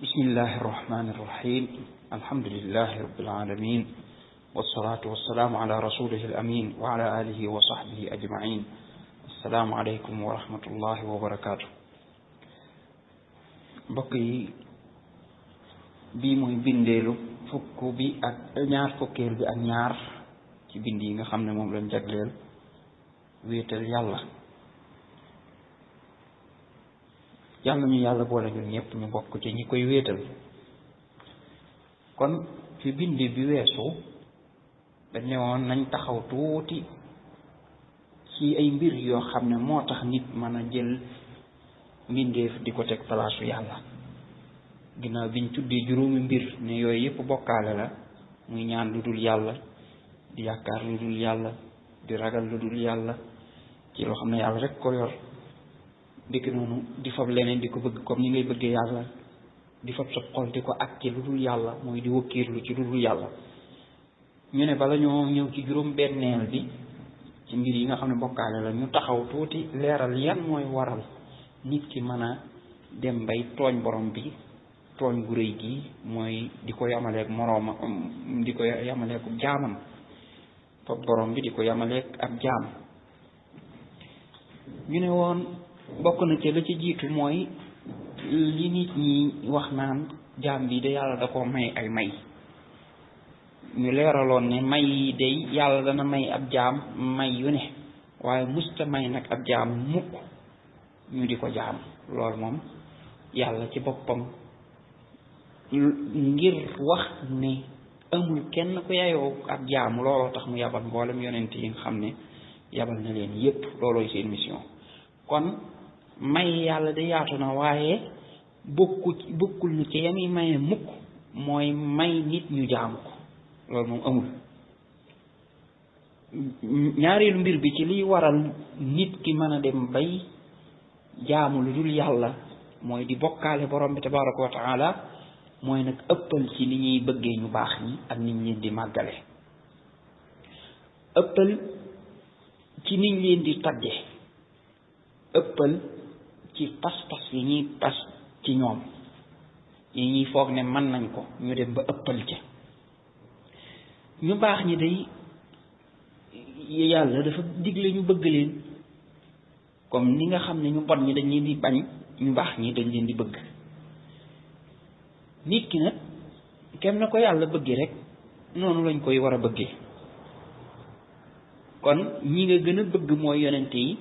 bismillahi irrahmani irrahim alhamdulilahi rabbil alamin wassalatu wassalaamu ala rasulihi al amin wa ala alihi wa sahbihi ajmain assalaamu aleykum wa rahmatullahi wa barakaatu. mbokk yi bii mooy bindeelu fukk bi ak ñaar fukkeel bi ak ñaar ci bind yi nga xam ne moom lañ jagleel wéetal yàlla ñu yàlla boole ñun ñëpp ñu bokk ci ñi koy wéetal. kon ci bind bi weesu dañ ne woon nañ taxaw tuuti ci ay mbir yoo xam ne moo tax nit mën a jël mbindeef di ko teg palaasu yàlla ginnaaw biñ tuddee juróomi mbir ne yooyu yëpp bokkaale la, muy ñaan lu dul yàlla, di yaakaar lu dul yàlla, di ragal lu dul yàlla ci loo xam ne yàlla rek ko yor, dikk noonu di fab leneen di ko bëgg comme ni ngay bëggee yàlla, di fab sa xol di ko ak ci lu dul yàlla, mooy di wëkkiirlu ci lu dul yàlla. ñu ne bala ñoo ñëw ci juróom benneel bi ci mbir yi nga xam ne bokkaale la, ñu taxaw tuuti leeral yan mooy waral nit ki mën a dem bay tooñ borom bi tooñ gu rëy gi, mooy di ko yamaleeg morooma, di ko yamaleeg jaamam, fab borom bi di ko yamaleeg ab jaam. ñu ne woon bokk na ci la ci jiitu mooy li nit ñi wax naan jaam bi de yàlla da koo may ay may. ñu leeraloon ne may yi day yàlla dana may ab jaam may yu ne, waaye musta may nag ab jaam mukk ñu di ko jaam. loolu moom yàlla ci boppam ngir wax ne amul kenn ku yayoo ab jaam, looloo tax mu yabal mboolem yonent yi nga xam ne yabal na leen yépp, loolooy seen mission. kon may yàlla de yaatu na, waaye bokkul na ci yami maye mukk mooy may nit ñu jaamu ko, loolu moom amul. ñaareelu mbir bi ci liy waral nit ki mën a dem bay jaamu lu dul yàlla mooy di bokkaale borom bi tabaraka wa taala, mooy nag ëppal ci ni ñuy bëggee ñu baax ñi ak niñ leen di màggale, ëppal ci niñ leen di tagge, ëppal ci pas-pas yi ñuy pas ci ñoom, yi ñuy foog ne mën nañ ko, ñu dem ba ëppal ca. ñu baax ñi day yàlla dafa digle ñu bëgg leen, comme ni nga xam ne ñu bon ñi dañ leen di bañ, ñu baax ñi dañ leen di bëgg. nit ki nag kem na ko yàlla bëggee rek noonu lañ koy war a bëggee. kon ñi nga gën a bëgg mooy yonente yi.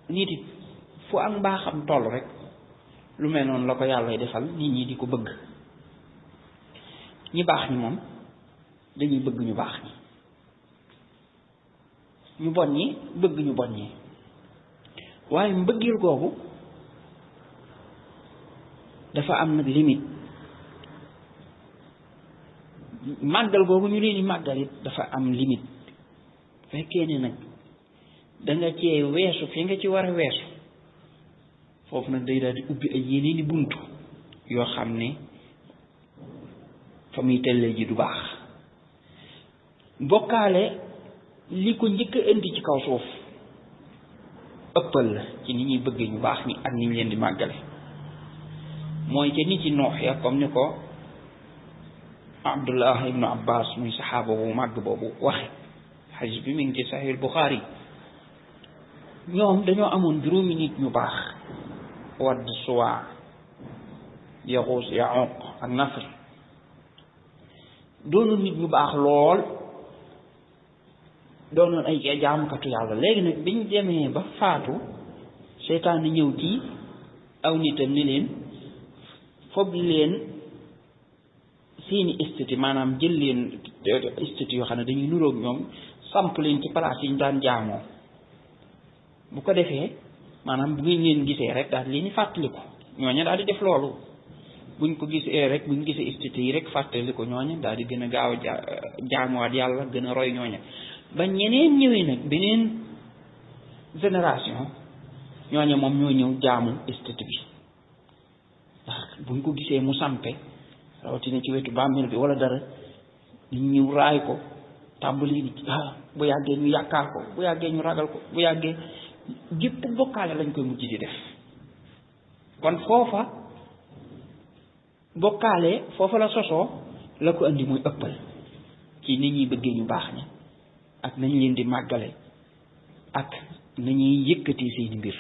nit it fu ak mbaaxam toll rek lu mel noonu la ko yàlla defal, nit ñi di ko bëgg. ñi baax ñi moom dañuy bëgg ñu baax ñi, ñu bon ñi bëgg ñu bon ñi. waaye mbëggeel googu dafa am nag limite. màggal googu ñu leen di màggal it dafa am limite. fekkee ne nag danga cee weesu fi nga ci war a weesu, foofu nag day daal di ubbi ay yeneeni buntu yoo xam ne fa muy tellee ji du baax. bokkaale li ko njëkk a indi ci kaw suuf ëppal la ci ni ñuy bëggee ñu baax ñi ak ni ñu leen di màggale. mooy ca nit ci noox ya, comme ni ko Abdullah ibnu Abbas muy saxaaba bu màgg boobu waxe, xadis bi mi ngi ci Sahih Bukhari. ñoom dañoo amoon juróomi nit ñu baax: Wadd, Suwaa, Yaxuus, Yaquuq ak Nasr. doonoon nit ñu baax lool, doonoon ay jaamukatu yàlla. léegi nag biñ demee ba faatu, seytaan ni ñëw ci aw nitam ni leen fob leen seeni istiti, maanaam jël leen istiti yoo xam ne dañuy nuroog ñoom, samp leen ci place yi ñu daan jaamoo. bu ko defee maanaam bu ngeen leen gisee rek daal li ñu fàttaliku, ñooña daal di def loolu. buñ ko gisee rek, buñ gisee istiti yi rek fàttaliku ñooña daal di gën a gaaw a jaamuwaat yàlla, gën a roy ñooña. ba ñeneen ñëwee nag beneen génération, ñooña moom ñoo ñëw jaamu istiti bi. ndax buñ ko gisee mu sampe rawatina ci wetu bàmmeel bi wala dara, ñu ñëw raay ko, tàmbali bu yàggee ñu yaakaar ko, bu yàggee ñu ragal ko, bu yàggee gépp bokkaale lañ koy mujj di def. kon foofa bokkaale foofa la sosoo la ko andi muy ëppal ci nit ñuy bëggee ñu baax ña ak nañ leen di màggale ak nañuy yëkkati seeni mbir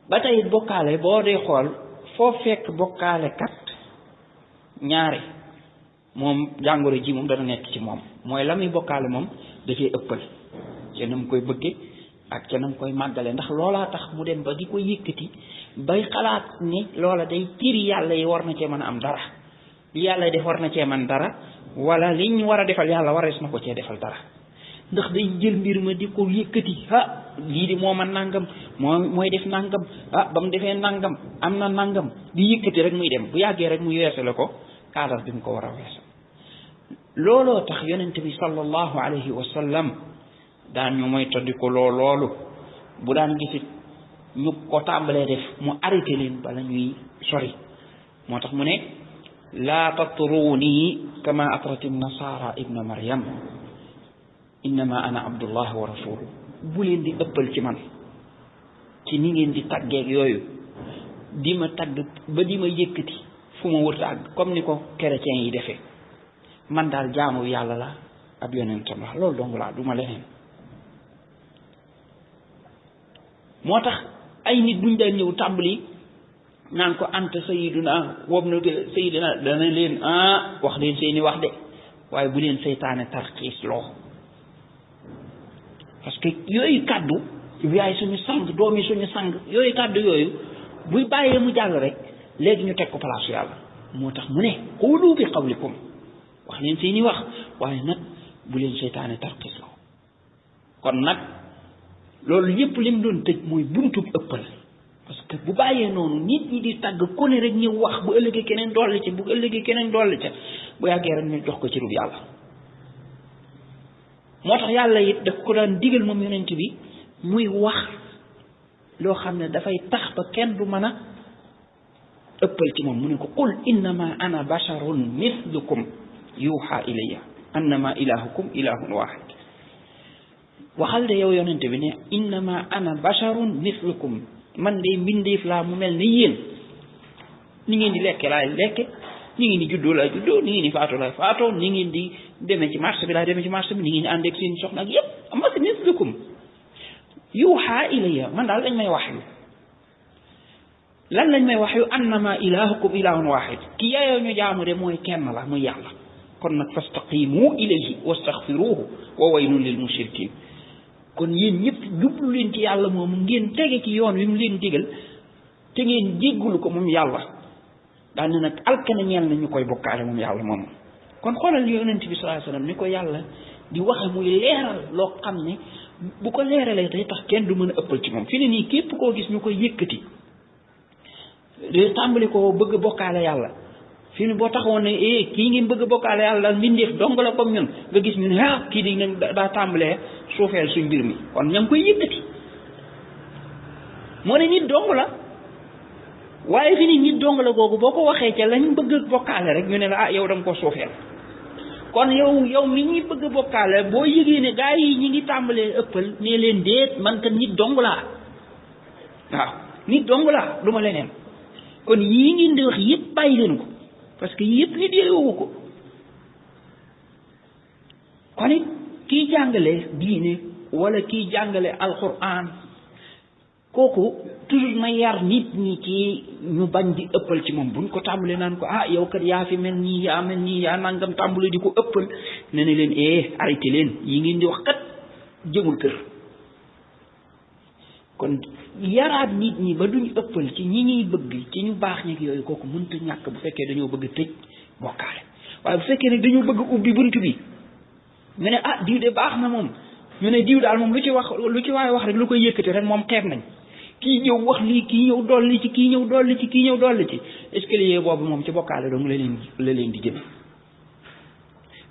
ba tey bokkaale boo dee xool foo fekk bokkaale kat ñaare moom jàngoro ji moom dana nekk ci moom mooy la muy bokkaale moom da cee ëppal ca na mu koy bëgge ak ca na mu koy màggale ndax loolaa tax mu dem ba di ko yëkkati bay xalaat ni loola day tiri yàlla yi war na cee mën a am dara li yàlla def war na cee man dara wala liñ war a defal yàlla warees na ko cee defal dara ndax day jël mbir ma di ko yëkkati lii di moo man nangam mooy def nangam ba mu defee nangam am na nangam di yëkkati rek muy dem bu yàggee rek mu weesale ko kaadar bi mu ko war a weesal looloo tax yonent bi sallallahu alayhi wa sallam daan ñu mooy toddi ko loolu bu daan gisit ñu ko tàmbalee def mu arrêté leen bala ñuy sori moo tax mu ne laa tatruni kama atrati nasara ibna maryam innama ana abdullah wa rasuluhu bu leen di ëppal ci man ci ni ngeen di taggeeg yooyu di ma tagg ba di ma yëkkati fu ma wërta àgg comme ni ko chrétiens yi defee man daal jaamu yàlla la ab yonentam la loolu dong laa du ma leneen moo tax ay nit buñ daan ñëw tàmbali naan ko anta sayiduna wob na sayiduna dana leen wax leen seeni wax de waaye bu leen seytaane tarxiis loo parce que yooyu kàddu yaay suñu sang doomi suñu sang yooyu kàddu yooyu buy bàyyee mu jàll rek léegi ñu teg ko place yàlla moo tax mu ne qulu bi qawlikum wax leen seeni wax waaye nag bu leen seytaane tarxiis loo kon nag loolu yépp lim doon tëj mooy buntub ëppal parce que bu bàyyee noonu nit ñi di tàgg ku ne rek ñëw wax bu ëllëgee keneen dolli ci bu ëllëgee keneen dolli ca bu yàggee rek ñu jox ko ci rub yàlla moo tax yàlla it daf ko daan digal moom yonent bi muy wax loo xam ne dafay tax ba kenn du mën a ëppal ci moom mu ne ko qul innama ana basharun mithlukum yuha ilayya annama ilahukum ilahun wahid waxal de yow yonent bi ne innama ana basharun mithlukum man de mbindeef laa mu mel ne yéen ni ngeen di lekke laay lekke ni ngeen di juddoo laay juddoo ni ngeen di faatoo laay faatoo ni ngeen di demee ci marché bi laay demee ci marché bi ni ngeen di ànd ak seen soxna ak yépp amma si mithlukum yuuxa ilayya man daal dañ may wax yu lan lañ may wax yu annama ilahukum ilahun wahid ki yaayoo ñu jaamu de mooy kenn la muy yàlla kon nag fastaqimu ilayhi wastaghfiruhu wa waylun lil mushrikin kon yéen ñëpp jublu leen ci yàlla moomu ngeen tege ci yoon wi mu leen digal te ngeen jéggulu ko moom yàlla daal ne nag alkana ñeel na ñu koy bokkaale moom yàlla moom kon xoolal yonent bi sallallahu alayhi wasallam ni ko yàlla di waxe muy leeral loo xam ne bu ko leeralee day tax kenn du mën a ëppal ci moom fi ne nii képp koo gis ñu koy yëkkati de tàmbali ko bëgg bokkaale yàlla fi ne boo taxawoon ne kii ngeen bëgg bokkaale yàlla daal mbindeef dong la comme ñun nga gis ñu ne kii di nag daa tàmbalee suufeel suñ mbir mi kon ña ngi koy yëkkati moo ne nit dong la waaye fi ni nit dong la googu boo ko waxee ca lañ bëgg bokkaale rek ñu ne la yow da nga ko suufeel kon yow mi ñuy bëgg bokkaale boo yëgee ne gaa yi ñi ngi tàmbalee ëppal ne leen déet man kat nit dong laa waaw nit dong laa du ma leneen kon yii ngeen di wax yëpp bàyyi leen ko parce que yëpp nit yëlewu ko kon it kiy jàngale diine wala kiy jàngale alquran kooku toujours na yar nit ñi ci ñu bañ di ëppal ci moom buñ ko tàmbalee naan ko yow kat yaa fi mel nii yaa mel nii yaa nangam tàmbalee di ko ëppal ne ne leen arrêté leen yi ngeen di wax kat jëmul kër kon yaraat nit ñi ba duñ ëppal ci ñi ñuy bëgg ci ñu baax ñi yooyu kooku mënta ñàkk bu fekkee dañoo bëgg tëj bokkaale waaye bu fekkee ne dañoo bëgg ubbi bunt bi ñu ne diw de baax na moom ñu ne diw daal moom lu ci waaye wax rek lu koy yëkkati rek moom xeeb nañ kii ñëw wax lii kii ñëw dolli ci kii ñëw dolli ci kii ñëw dolli ci escalier boobu moom ci bokkaale dong la leen di jëm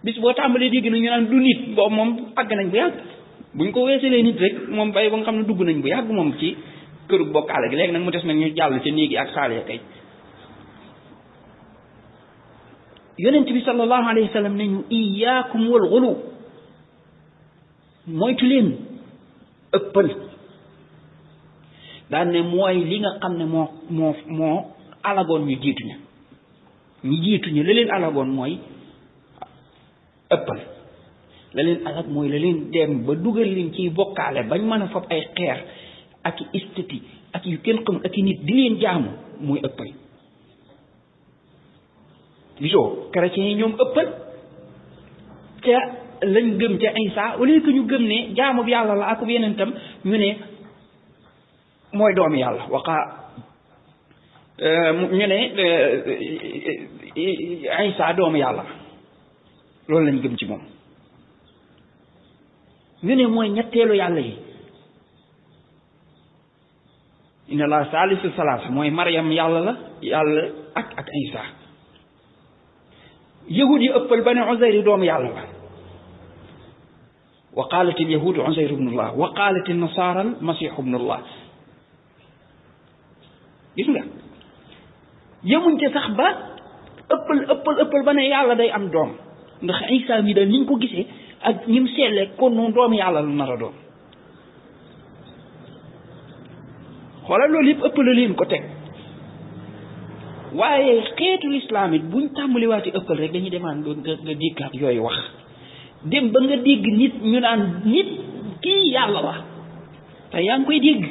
bis boo tàmbalee dégg na ñu naan du nit boobu moom àgg nañ bu yàgg buñ ko weesalee nit rek moom bay ba nga xam ne dugg nañ bu yàgg moom ci këru bokkaale gi léegi nag mu des nag ñu jàll ca néegi ak saale kay yonent bi sallallahu alayhi wa sallam ne ñu iyaakum wal xulu moytu leen ëppal daan ne mooy li nga xam ne moo alagoon ñu jiituñu la leen alagoon mooy ëppal, la leen alag mooy la leen dem ba dugal leen ciy bokkaale bañ mën a fab ay xeer ak i istati ak yu kenn xamul ak i nit di leen jaamu muy ëppal. gisoo chrétiens yi ñoom ëppal ca lañ gëm ca Isa au lieu que ñu gëm ne jaamu bi yàlla la ak yeneen tam ñu ne mooy doomu yàlla ñu ne Isa doomu yàlla loolu lañ gëm ci moom. ñu ne mooy ñetteelu yàlla yi, inna la salisu salaasa mooy Maryam yàlla la yàlla ak Isa. yahud yi ëppal ba ne Uzayr doomu yàlla la, wa qaalat al yahudu Uzayr ibnullah wa qaalat an nasara al masih ibnullah. gis nga yemuñ ca sax ba ëppal ba ne yàlla day am doom, ndax Isa mi daal niñ ko gisee ak ñim seetlee kon noonu doomu yàlla la nar a doon. xoolal loolu yëpp ëppal leen ko teg. waaye xeetu lislaam it buñ tàmbaliwaati ëppal rek dañuy demaan nga déggaat yooyu wax dem ba nga dégg nit ñu naan nit kii yàlla la te yaa ngi koy dégg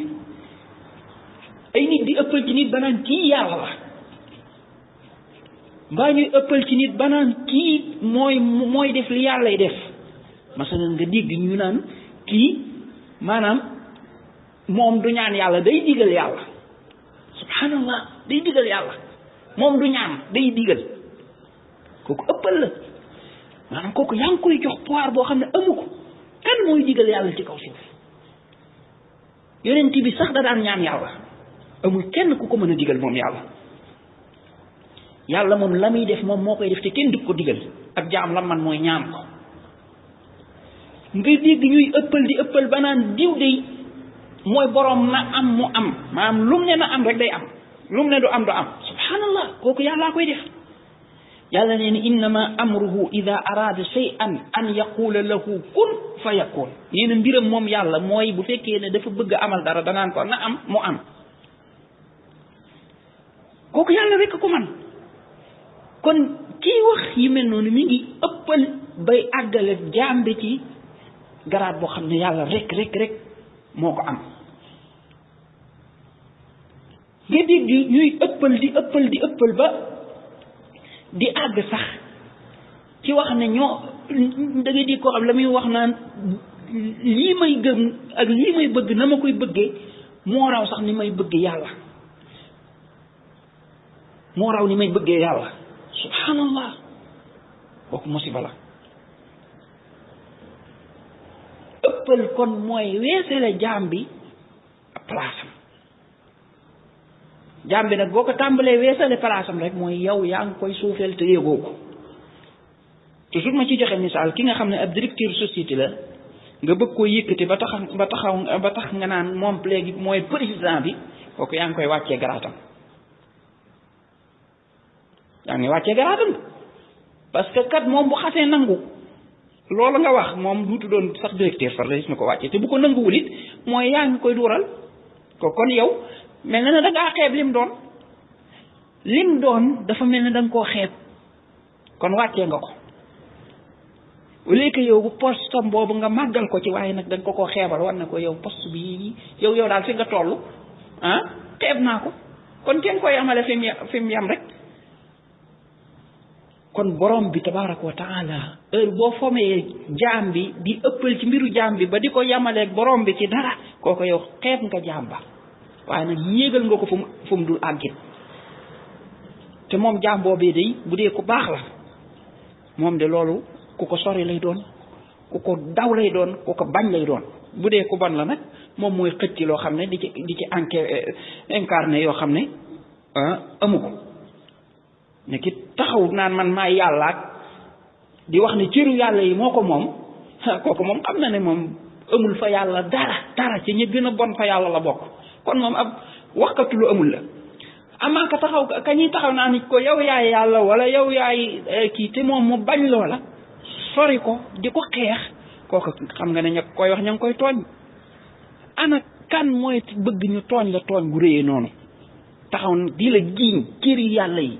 ay nit di ëppal ci nit ba naan kii yàlla la, mbaa ñuy ëppal ci nit ba naan kii mooy def li yàllay def. masalan nga dégg ñu naan kii maanaam moom du ñaan yàlla day digal yàlla, subhanallah day digal yàlla, moom du ñaan day digal. kooku ëppal la, maanaam kooku yaa ngi koy jox pouvoir boo xam ne amu ko. kan mooy digal yàlla ci kaw suuf? yonent bi sax da daan ñaan yàlla, amul kenn ku ko mën a digal moom yàlla. yàlla moom la muy def moom moo koy def te kenn du ko digal. ab jaam la man mooy ñaan ko. nga dégg ñuy ëppal ba naan diw de mooy borom na am mu am, maanaam lum ne na am rek day am, lum ne du am du am. subhanallah kooku yàllaa koy def. yàlla nee na innama amruhu ida arada shay'an an yaqula lahu kun fa yakun. nee na mbiram moom yàlla mooy bu fekkee ne dafa bëgg amal dara danaan ko na am mu am. kooku yàlla rek ko man. kon kii wax yi mel noonu mi ngi ëppal bay àggale jaam bi ci garaat boo xam ne yàlla rek moo ko am. nga dégg ñuy ëppal ba di àgg sax ci wax ne ñoo da ngay di ko xam la muy wax naan lii may gëm ak lii may bëgg na ma koy bëggee moo raw sax ni may bëggee yàlla, moo raw ni may bëggee yàlla. subhanallah kooku musiba la. ëppal kon mooy weesale jaam bi place am. jaam bi nag boo ko tàmbalee weesale place am rek mooy yow yaa ngi koy suufeel te yëgoo ko. toujours ma ci joxe misaal ki nga xam ne ab directeur société la nga bëgg koo yëkkati ba tax nga naan moom léegi mooy président bi, kooku yaa ngi koy wàccee garaatam. yaa ngi wàccee garaatam parce que kat moom bu xasee nangu loolu nga wax moom duutu doon sax directeur far la gis na ko wàccee, te bu ko nanguwul it mooy yaa ngi koy duural ko. kon yow mel na ne da ngaa xeeb lim doon dafa mel ne da nga koo xeeb, kon wàccee nga ko. au lieu que yow bu poste tam boobu nga màggal ko ci, waaye nag da nga ko koo xeebal war na ko yow poste bi yow daal fi nga toll xeeb naa ko, kon kenn koy amale fi mu yam rek. kon borom bi tabaraka wa taala heure boo fomee jaam bi di ëppal ci mbiru jaam bi ba di ko yamaleeg borom bi ci dara, kooko yow xeeb nga jaam ba, waaye nag yéegal nga ko fu mu dul àggit. te moom jaam boobee day bu dee ku baax la moom de loolu ku ko sori lay doon, ku ko daw lay doon, ku ko bañ lay doon. bu dee ku bon la nag moom mooy xëcc loo xam ne di ci incarné yoo xam ne amu ko. ne ki taxaw naan man maay yàllaak di wax ne cëru yàlla yi moo ko moom, kooku moom xam na ne moom amul fa yàlla dara ci ñi gën a bon fa yàlla la bokk. kon moom ab waxkatu lu amul la. amaa ka taxaw ka ñuy taxaw naa ni ko yow yaay yàlla wala yow yaay kii, te moom mu bañ loola sori ko di ko xeex, kooku xam nga ne ña koy wax ña ngi koy tooñ. ana kan mooy bëgg ñu tooñ la tooñ gu réyee noonu? taxaw di la giiñ cëri yàlla yi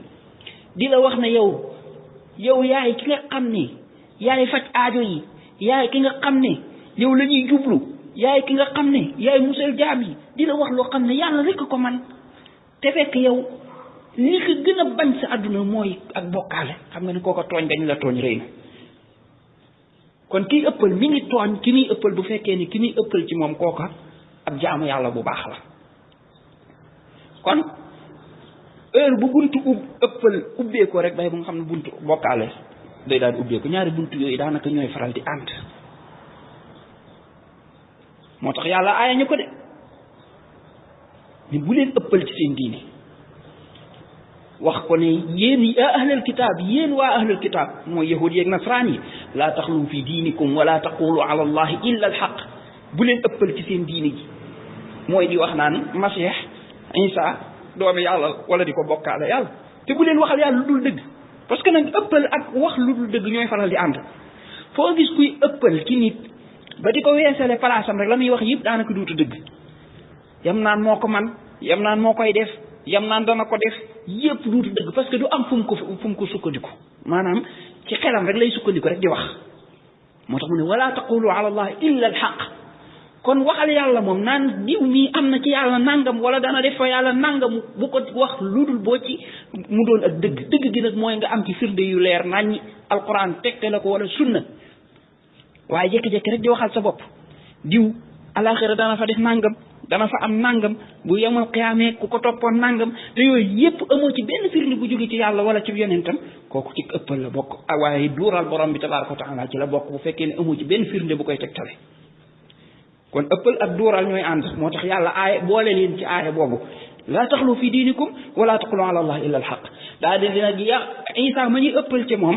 di la wax ne yow yaay ki nga xam ne yaay faj aajo yi yaay ki nga xam ne yow la ñuy jublu yaay ki nga xam ne yaay musal jaam yi di la wax loo xam ne yàlla rek ko man te fekk yow li ko gën a bañ sa àdduna mooy ak bokkaale xam nga ne kooko tooñ gañ la tooñ rëy na kon kiy ëppal mi ngi tooñ ki muy ëppal bu fekkee ni ki muy ëppal ci moom kooka ab jaamu yàlla bu baax la kon heure bu buntu ëppal ubbeeko rek day bu nga xam ne buntu bokkaale day daal ubbeeku ñaari buntu yooyu daanaka ñooy faral di ànd moo tax yàlla aaya ñu ko de ni bu leen ëppal ci seen diine wax ko ne yéen yaa ahlal kitaab yéen waa ahlal kitaab mooy yahud yeeg nasraan yi laa taxlu fi diinikum wala taqulu ala allahi illa alxaq bu leen ëppal ci seen diine ji mooy di wax naan Masiix Isa doomi yàlla wala di ko bokkaale yàlla te bu leen waxal yàlla lu dul dëgg parce que nag ëppal ak wax lu dul dëgg ñooy faral di ànd foo gis kuy ëppal ci nit ba di ko weesale palaasam rek la muy wax yëpp daanaka duutu dëgg yam naan moo ko man yam naan moo koy def yam naan dana ko def yëpp duutu dëgg parce que du am fu mu ko sukkandiku maanaam ci xelam rek lay sukkandiku rek di wax moo tax mu ne wala taqulu ala allah illa al xaq kon waxal yàlla moom naan diw mii am na ci yàlla nangam wala dana def fa yàlla nangam bu ko wax lu dul boo ci mu doon ak dëgg gi nag mooy nga am ci firnde yu leer naññi alquran tegte la ko wala sunna waaye jékki-jékki rek di waxal sa bopp diw alaxira dana fa def nangam dana fa am nangam bu yemal xiyaamee ku ko toppoon nangam te yooyu yépp amoo ci benn firnde bu jóge ci yàlla wala ci yonentam kooku ci ëppal la bokk waaye duural borom bi tabaaraka wa taala ci la bokk bu fekkee ne amoo ci benn firnde bu koy tegtale kon ëppal ak duural ñooy ànd moo tax yàlla aaya boole leen ci aaya boobu laa taxlu fi diinikum wala taqulu ala allah illa al xaq daa di nag Isa ma ñuy ëppal ci moom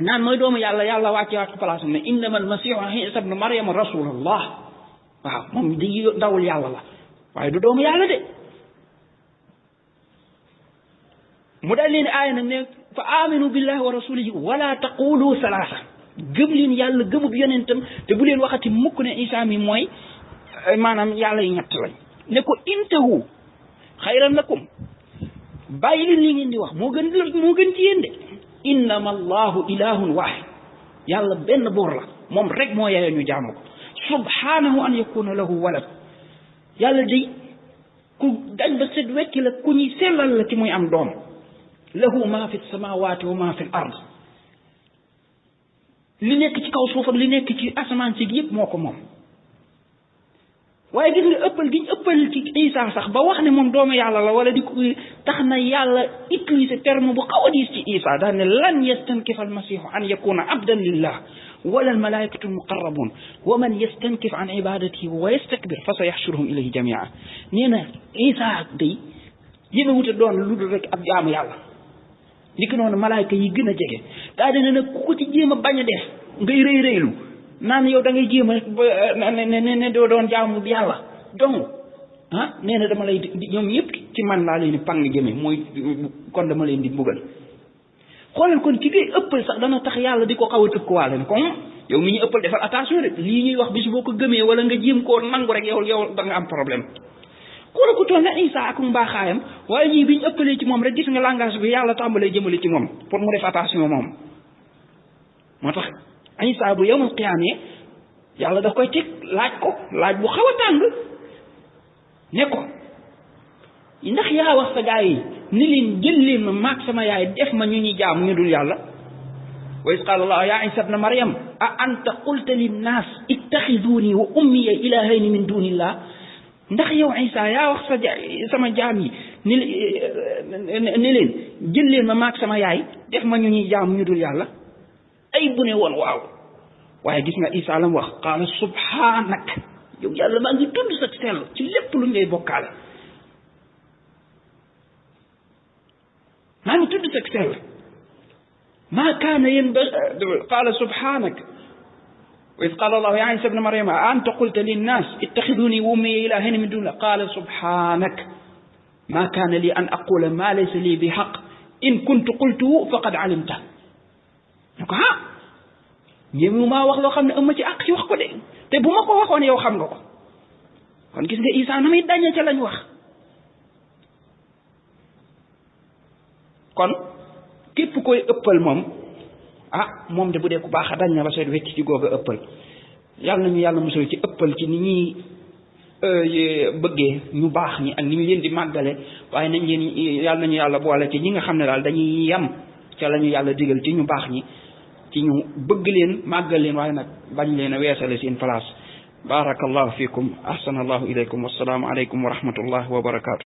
naan mooy doomu yàlla wàcce waat ko place am ne innama al masihu Isa ibnu maryama rasulullah waaw moom di ndawul yàlla la waaye du doomu yàlla de mu daal leen aaya nag ne fa aminu billahi wa rasulihi wala taqulu salaasa gëm leen yàlla gëmub yonentam te bu leen waxati mukk ne Isa mi mooy maanaam yàlla yi ñett lañ ne ko intahu xayran lakum bàyyi leen li ngeen di wax moo gën ci yéen de innama allahu ilahun wahid yàlla benn boor la moom rek moo yeyoo ñu jaamu ko subhanahu an yakuna lahu walad yàlla day ku dañ ba set wecc la ku ñuy sellal la ci muy am doom lahu ma fi samawati wa ma fi l ard li nekk ci kaw suuf ak li nekk ci asamaan si yëpp moo ko moom waaye gis nga ëppal gi ñu ëppal ci Isa sax ba wax ne moom doomu yàlla la wala di ko tax na yàlla utiliser terme bu xaw a diis ci Isa daal ne lan yastankif al masihu an yakuna abdan lillah wala al malaikatu al muqarrabun wa man yastankif an ibadatihi wa yastakbir fa sa yaxshuruhum ilayhi jamia nee na Isa day yéen a wute doon lu dul rek ab jaamu yàlla li ko noonu malaayka yi gën a jege daa dina nag ku ko ci jéem a bañ a def ngay rëy rëylu naan yow da ngay jéem a ne doo doon jaamu yàlla donc nee na dama lay ñoom ñëpp ci man laa leen di pang jëme mooy kon dama leen di mbugal xoolal kon ci ngay ëppal sax dana tax yàlla di ko xaw a tëkkuwaale comme yow mi ñu ëppal defal attention rek lii ñuy wax bis boo ko gëmee wala nga jéem koo nangu rek yow da nga am problème xoolal ko toll na Isa ak mbaaxaayam waaye ñii bi ñu ëppalee ci moom rek gis nga langage bi yàlla tàmbalee jëmale ci moom pour mu def attention moom moo tax Isa bu yawmal qiyaama yàlla daf koy teg laaj bu xaw a tàng ne ko ndax yaa wax sa gaa yi ni leen jël leen ma maag sama yaay def ma ñu ñuy jaamu ñu dul yàlla wa iz qaala Allahu ya Isa ibna Maryam a anta qulta linnaas ittaxiduuni wa ummiya ilaahayni min duunillah ndax yow Isa yaa wax sama jaam yi ni leen jël leen ma maag sama yaay def ma ñu ñuy jaamu ñu dul yàlla ay bu ne woon waaw waaye gis nga Isa la mu wax qaala subhaanak yow yàlla maa ngi tudd sa sell ci lépp lu ngay bokkaale maa ngi tudd sa sell maa kaana qaala subhaanak wa iz qaala Allahu ya Isa ibna Maryama a anta qulta linnaas ittaxiduuni wa ummiya ilaahayni min duunillah qaala subhaanak maa kaana lii an aquula maa laysa lii bi haqq in kuntu qultuhu faqad alimta ne ko ñéemu maa wax loo xam ne ëmma ci àq ci wax ko de te bu ma ko waxoon yow xam nga ko kon gis nga Isa na muy dañee ca lañ wax kon képp koy ëppal moom moom de bu dee ku baax dañ na ba seet wecc ci googu ëppal. yàlla nañu yàlla musal ci ëppal ci ni ñuy bëggee ñu baax ñi ak ni ñu leen di màggale waaye nañ leen yàlla nañu yàlla boole ci ñi nga xam ne daal dañuy yam ca la ñu yàlla digal ci ñu baax ñi ci ñu bëgg leen màggal leen waaye nag bañ leen a weesale seen place. barakallahu fikum ahsanallahu ilaykum wassalaamu aleykum wa rahmatullah wa barakaatu.